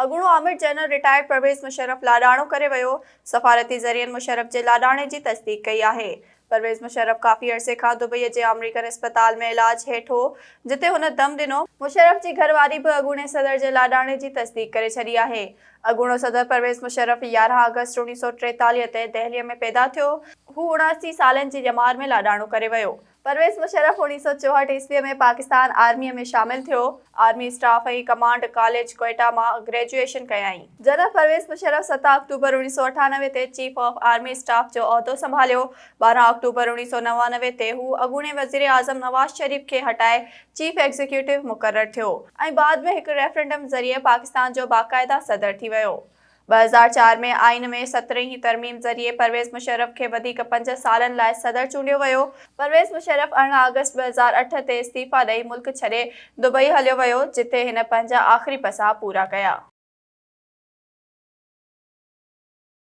اڳوڻو آمر general retired Pervez Musharraf لاڏاڻو ڪري ويو، سفارتي ذريعن مشرف جي لاڏاڻي جي تصديق ڪئي آهي. پرويز مشرف ڪافي عرصي کان دبئي جي آمريڪن اسپتال ۾ علاج هيٺ هو، جتي هن دم ڏنو. مشرف جي گهرواري به اڳوڻي صدر جي لاڏاڻي جي تصديق ڪري ڇڏي آهي. اڳوڻو صدر پرويز مشرف 11 آگسٽ 1943 تي دهليء ۾ پيدا ٿيو. هو 79 سالن جي ڄمار ۾ لاڏاڻو ڪري ويو. پرويز مشرف 1964 عيسويء ۾ پاڪستان آرميء ۾ شامل ٿيو. Army staff ۽ command college Quetta مان گريجوئيشن ڪيائين. جنرل پرويز مشرف ست آڪٽوبر 1998 تي چيف آف آرمي اسٽاف جو عهدو سنڀاليو. 12 آڪٽوبر 1999 تي هو اڳوڻي وزيراعظم نواز شريف کي هٽائي چيف ايگزيڪيوٽو مقرر ٿيو ۽ بعد ۾ هڪ ريفرنڊم ذريعي پاڪستان جو باقاعده صدر ٿي ويو. 2004 ۾ آئين ۾ سترهين ترميم ذريعي پرويز مشرف کي وڌيڪ پنج سالن لاء صدر چونڊيو ويو. پرويز مشرف 18 آگسٽ 2008 تي استعيفيٰ ڏئي ملڪ ڇڏي دبئي هليو ويو، جتي هن پنهنجا آخري پساهه پورا ڪيا.